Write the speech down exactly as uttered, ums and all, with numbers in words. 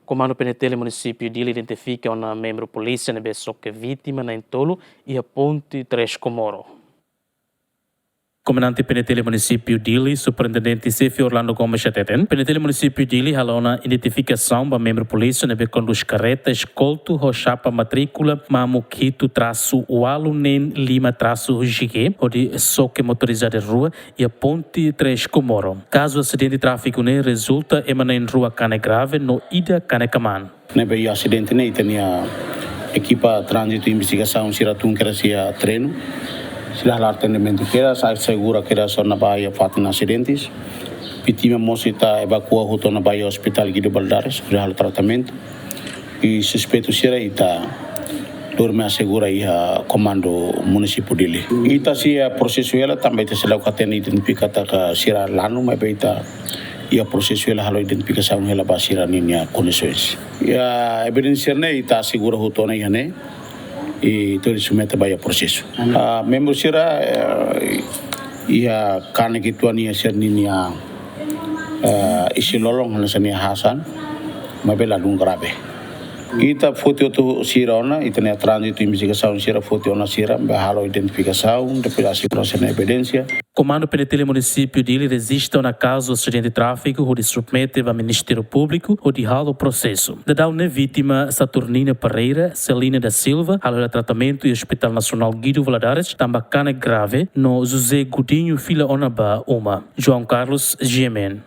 Komandu P N T L Munisípiu Dili identifika ona membru polísia ne'ebé soke vítima na'in-tolu iha ponte Três Comoro. Komandante P N T L Munisípiu Dili, Superintendente Xefe Orlando Gomes hateten, P N T L Munisípiu Dili halo ona identifikasaun ba membru polísia ne'ebé kondús karreta Escolto ho xapa matríkula mamuk hitu trasu ualu neen lima trasu G G, hodi soke motorizada rua iha ponte Três Comoro. Kazu asidente tráfiku ne'e rezulta ema na'in-rua kanek grave no ida kanek aman. Ne'ebé iha asidente ne'e ita-nia ekipa tránzitu investigasaun sira tun kedas iha terrenu. Sira halo atendimentu kedas, asegura kedas ona ba iha fatin asidentes. Vítima mós ita evakua hotu ona ba iha Hospital Guido Valadares, hodi halo tratamentu. I suspeitu sira ita lori mai asegura iha Komandu Munisípiu Dili. Ita sei iha prosesu hela, tanba ita seidauk hatene identifika katak sira lanu, maibé ita iha prosesu hela halo identifikasaun hela ba sira ninia kondisoens. Iha evidénsia ne'e ita asegura hotu ona iha ne'e, i ita submete ba iha prosesu. Ah, membru sira, eh, iha kanek uitoan iha sira ninia, eh, isin-lolon hanesan nia hasan, maibé ladún grave. Ita foti hotu sira ona, ita-nia tránzitu investigasaun sira foti ona sira, ba halo identifikasaun, depois asegura sira-nia evidénsia. Komandu P N T L Munisípiu Dili rejista ona kazu asidente tráfiku hodi submete ba Ministériu Públiku hodi halo prosesu. Daudaun ne'e vítima Saturnina Pereira, Celina da Silva, halo hela tratamentu iha Hospital Nasionál Guido Valadares, tanba kanek grave, no José Godinho fila ona ba uma. João Carlos, G M N.